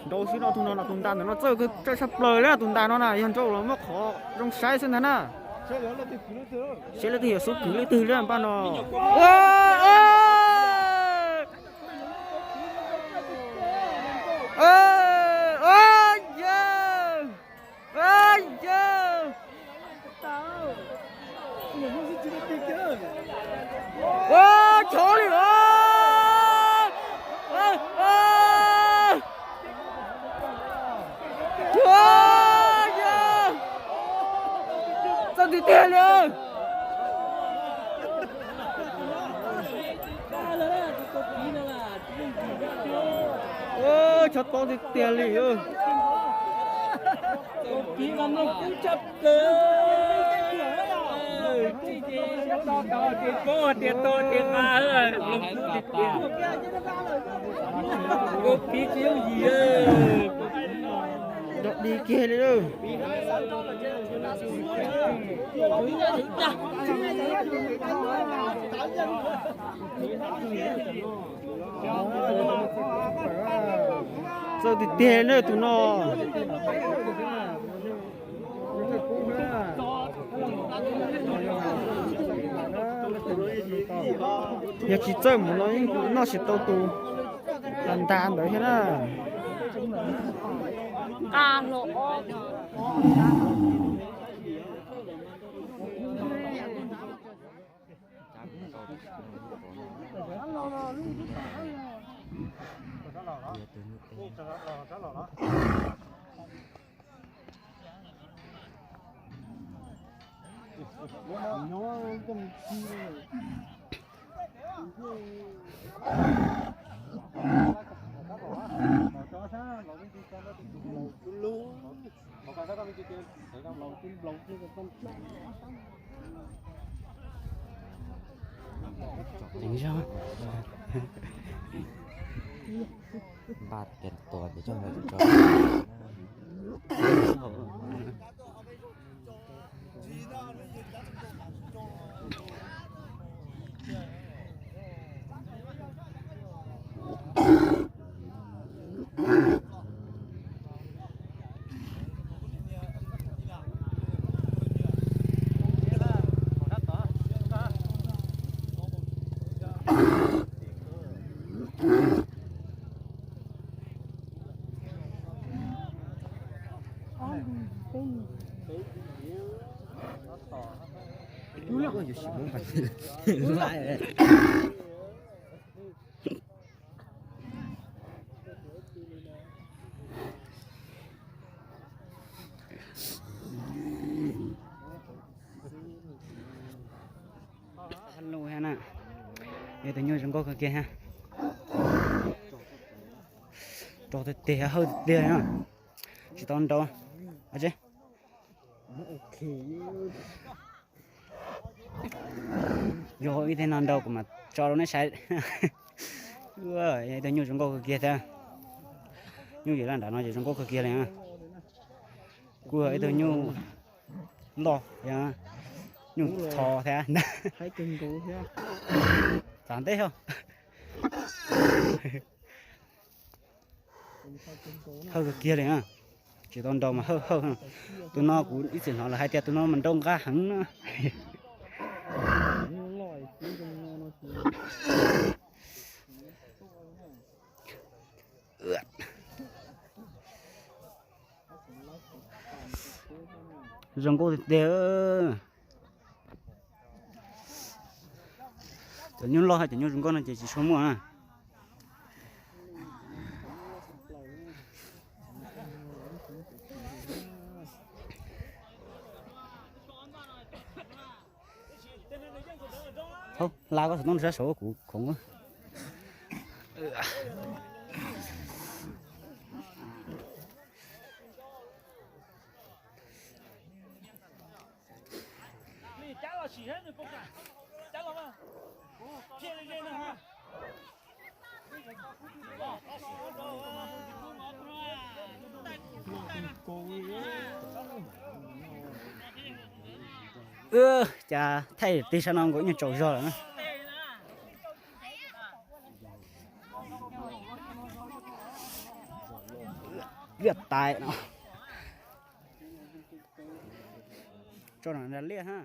Nrau xwb no, tus no no tus ntas ntawm no txawj txawj tshaj plaws li. Tus ntas no na yog nrau los muab qhov zoo saib xwb ntag na. Saib leej twg yuav xub kwv leej twg li npaj no. Chov li os. Txawj tiag tiag li. Chov tau tiag tiag li. Dog dig kiag li lawm. Txawj tiag tiag na tus no. Yog tsis txawj mus no yeej noj tsis tau tus ntas ntawd thiab na. Npaj tes tua ces coj mus tso. Hello thiab na, yog tus nyuj zoo nkauj kawg kiag thiab. Rau tiag tiag, hawj tiag tiag na. Tsis tau nrau. Yog ib teg no nrau kuv mam tso rau nej saib. Ib tug nyuj zoo nkauj kawg kiag thiab. Nyuj yim laj nram no ces zoo nkauj kawg kiag li. Kuj yog ib tug nyuj loj thiab, nyuj tho thiab. Txav nteb ho. Hawj kawg kiag li na. Tsis tau nrau mas hawj hawj. Tus no kuv ib txwm hnov lawv hais tias tus no mas nrau nqa heev na. Zoo nkauj tiag tiag. Cov nyuj loj thiab cov nyuj zoo nkauj no ces tsis tshua muaj na. Hla koj xov tooj sab saud kuv khoov. Cas thaij tig sab no nkaus ib nyuag tsaus zog lawm na. Liaj tais no. Tso na liaj ha.